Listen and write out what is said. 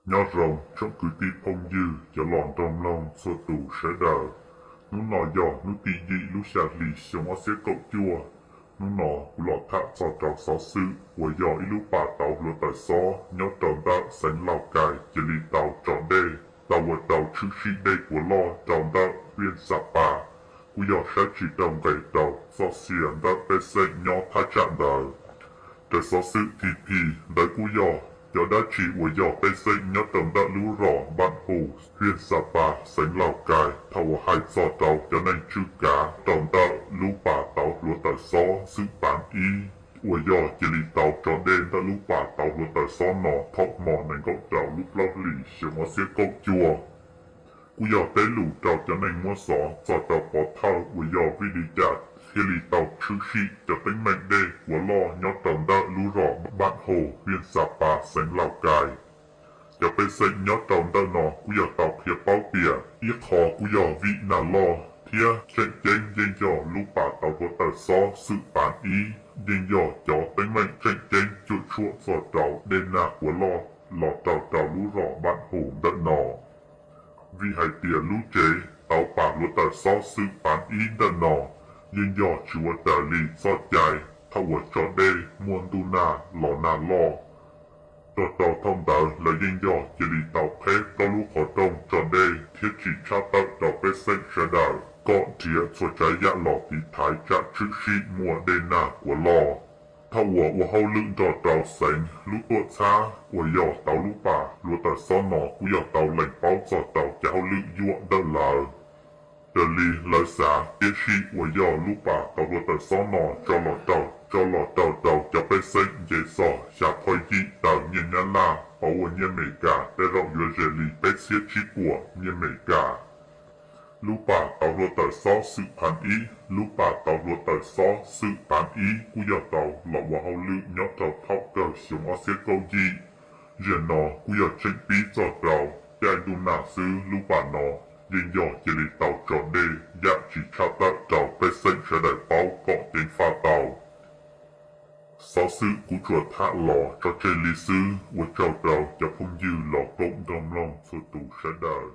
Nyob zoo tsoom kwv tij phooj ywg cov los nrog mloog txhua tus sawv daws. Hnub no yog hnub tim yim lub xya hlis xyoo ob txhiab kaum cuaj. Hnub no kuv los tham txog rau xov xwm uas yog ib lub pas tauv hluav taws xob nyob rau ntawm xeev Lauj Kais cia li tau tso dej, tau ua rau tshwm sim dej Kuav Loj rau ntawm Viaj Xa Pas, kuj yog saib tsis tau nqes rau txoj sia ntawm pej xeem nyob thaj tsam ntawd. Raws xov xwm T T ntawd kuj yog cov dab tsi uas yog pej xeem nyob rau ntawm lub zos Npaj Hu, Viaj Xa Pas, xeev Lauj Kais, thaum uas hais txog rau cov neeg tswj kav rau ntawm lub pas tauv hluav taws xob Xwm Pav Ib uas yog cia li tau tso dej ntawm lub pas tauv hluav taws xob no thaum hmo nees nkaum rau lub plaub hlis xyoo ob txhiab kaum cuaj. Kuj yog teb lus rau cov neeg muab xov txog rau pov thawj uas yog vim li cas thiaj li tau tshwm sim cov teeb meem dej Kuav Loj nyob rau ntawm lub zos Npaj Hu, Viaj Xa Pas, xeev Lauj Kais. Cov pej xeem nyob rau ntawm no kuj yog tau qhia paub tias ib qho kuj yog vim nag loj thiab tseem ceeb yeej yog lub pas tauv hluav taws xob Xwm Pav Ib yeej yog cov teeb meem tseem ceeb cuam tshuam txog rau dej nag Kuav Loj los rau rau lub zos Npaj Hu ntawm no. Vim hais tias lub tsev tauv pas hluav taws xob Xwm Pav Ib ntawm no yeej yog tsis ua raws li txoj cai thaum uas tso dej muaj ntuj nag los nag loj. Rau rau thaum ntawd lawv yeej yog cia li tau qheb plaub lub qhov rooj tso dej thiab tsis tshaj tawm rau pej xeem sawv daws kom nrhiav txhua tsav yam los tiv thaiv tsam tshwm sim muaj dej nag Kuav Loj. Thaum uas ua hauj lwm nrog rau xeev lub tuam txhab uas yog tauv lub pas hluav taws xob no kuj yog tau lees paub txog rau cov hauj lwm yuam ntawm lawv. Raws li lawv xav tiam sim uas yog lub pas tauv hluav taws xob no tso los rau, tso los rau rau cov pej xeem nce txog xya phoj yim tawm nyiaj Nyab Laj pauv ua nyiaj Amelikas tej zaum yuav ze li peb txhiab tsib puas nyiaj Amelikas. Lub pas tauv hluav taws xob Xwm Pav Ib, lub pas tauv hluav taws xob Xwm Pav Ib kuj yog tau los ua hauj lwm nyob rau thaum kawg xyoo ob txhiab kaum yim. Zaum no kuj yog tseem pib txog rau caij ntuj nag xwb lub pas no yeej yog cia li tau tso dej yam tsis tshaj tawm rau pej xeem sawv daws paub kom ceev faj tau. Xov xwm kuv tsuas tham los tso tseg li xwb, ua tsaug rau cov phooj ywg los koom nrog mloog txhua tus sawv daws.